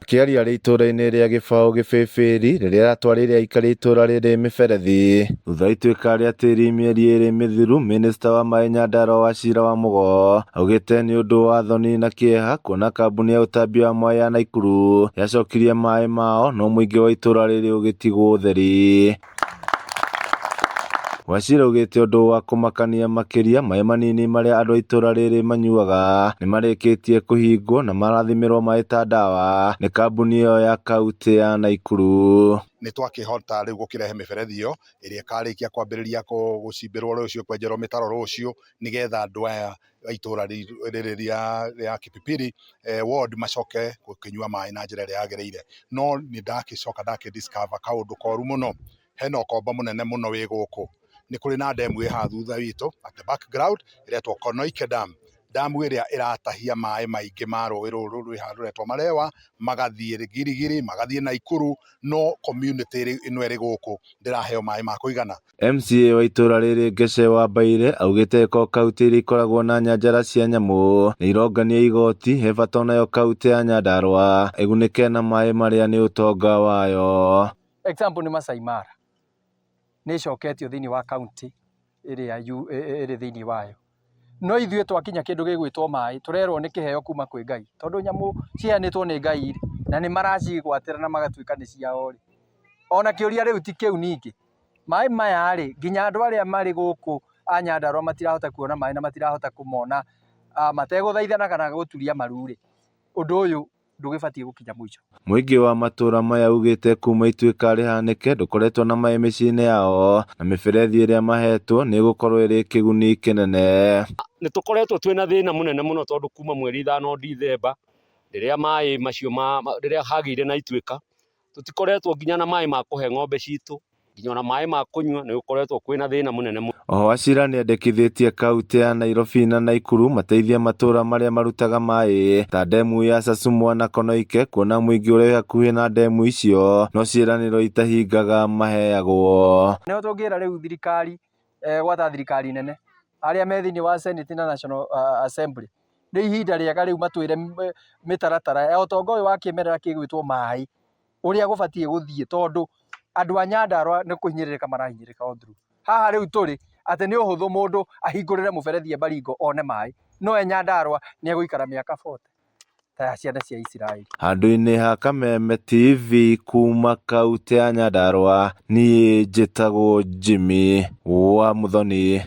Akĩaria arĩ itũũra-inĩ rĩa Gĩbaũ Gĩbĩbĩri rĩrĩa aratwarĩire aikari a itũũra rĩrĩ mĩberethi thutha wa ituĩka rĩa tĩri mĩeri ĩrĩ mĩthiru, minista wa maĩ Nyandarua Wachira wa Mugo augĩte nĩ ũndũ wa thoni na kĩeha kuona kambuni ya ũtambia wa maĩ ya Naikuru yacokirie maĩ mao no mũingĩ wa itũũra rĩrĩ ũgĩtigwo ũtheri. Wachira augĩte ũndũ wa kũmakania makĩria maĩ manini marĩa andũ a itũra rĩrĩ manyuaga nĩmarĩkĩtie kũhingwo na marathimĩrwo maĩ ta ndawa nĩ kambuni ĩyo ya kauntĩ ya Naikuru. Nĩ twakĩhota rĩu gũkĩrehe mĩberethi ĩyo ĩrĩa ĩkarĩkia kwambĩrĩria gũcimbĩrwo rũciũ, kwenjerwo mĩtaro rũciũ, nĩgetha andũ aya a itũra rĩrĩ rĩa Kipipiri ward macoke gũkĩnyua maĩ na njĩra ĩrĩa yagĩrĩire. No nĩ ndagĩcoka ndakĩ discover kaũndũ koru mũno. Hena ũkombo mũnene mũno wĩ gũkũ. Nĩ kũrĩ na ndemu ĩ haha thutha witũ at the background ĩretwo Konoike Dam. Damu ĩrĩa ĩratahia maĩ maingĩ ma rũĩ rũrũ rwĩ haha rũretwo Marewa, magathiĩ Giligili, magathiĩ Naikuru, no community ĩno ĩrĩ gũkũ ndĩraheo maĩ ma kũigana. MCA wa itũra rĩrĩ Ngece wa Mbaire augĩte ko kauntĩ iria ikoragwo na nyanjara cia nyamũ nĩ irongania igoti he bata onayo kauntĩ ya Nyandarua ĩgunĩke na maĩ marĩa nĩ ũtonga wayo. Example nĩ Masai Mara nĩ ĩcoketio thĩinĩ wa county ĩrĩa ĩrĩ thĩinĩ wayo. No ithuĩ twakinya kĩndũ gĩgwĩtwo maĩ tũrerwo nĩ kĩheo kuma kwĩ Ngai, tondũ nyamũ ciheanĩtwo nĩ Ngai rĩ, na nĩ maracigwatĩra na magatuĩka nĩ ciao rĩ, ona kĩũria rĩu ti kĩu ningĩ, maĩ maya rĩ, nginya andũ arĩa marĩ gũkũ a Nyandarua matirahota kuona maĩ na matirahota kũmona mategũthaithana kana gũturia maru rĩ, ũndũ ũyũ ndũgĩbatiĩ gũkinya mũico. Mũingĩ wa matũra maya ugĩte kuma ituĩka rĩhanĩke ndũkoretwo na maĩ mĩciĩ-inĩ yao na mĩberethi ĩrĩa mahetwo nĩ ĩgũkorwo ĩrĩ kĩguni kĩnene. Nĩ tũkoretwo twĩna thĩna mũnene mũno tondũ kuma mweri ithano Dithemba rĩrĩa maĩ macio ma rĩrĩa hagĩire na ituĩka, tũtikoretwo nginya na maĩ ma kũhe ng'ombe citũ, nginya ona maĩ ma kũnyua nĩ gũkoretwo kwĩna thĩna mũnene mũno. Oho Wachira nĩendekithĩtie kauntĩ ya Nairobi na Naikuru mateithie matũra marĩa marutaga maĩ ta ndemu ya Sasumwa na Konoike kuona mũingĩ ũrĩa wĩ hakuhĩ na ndemu icio no ciĩranĩro itahingaga maheagwo. Nĩho tũngĩra rĩu thirikari gwata thirikari nene arĩa me thĩinĩ wa Senate na National Assembly nĩ ihinda rĩega rĩu matwĩre mĩtaratara ya ũtonga ũyũ wa kĩmerera kĩgwĩtwo maĩ ũrĩa gũbatiĩ gũthiĩ tondũ andũ a Nyandarua nĩ kũhinyĩrĩrĩka marahinyĩrĩrĩka all through. Haha rĩu tũrĩ atĩ nĩ ũhũthũ mũndũ ahingũrĩre mũberethi e Baringo one maĩ, no e Nyandarua nĩ egũikara mĩaka 40 ta ya ciana cia Isiraeli. Handũ-inĩ ha Kameme TV kuma kautĩ ya Nyandarua, niĩ njĩtagwo Jimmy wa Muthoni.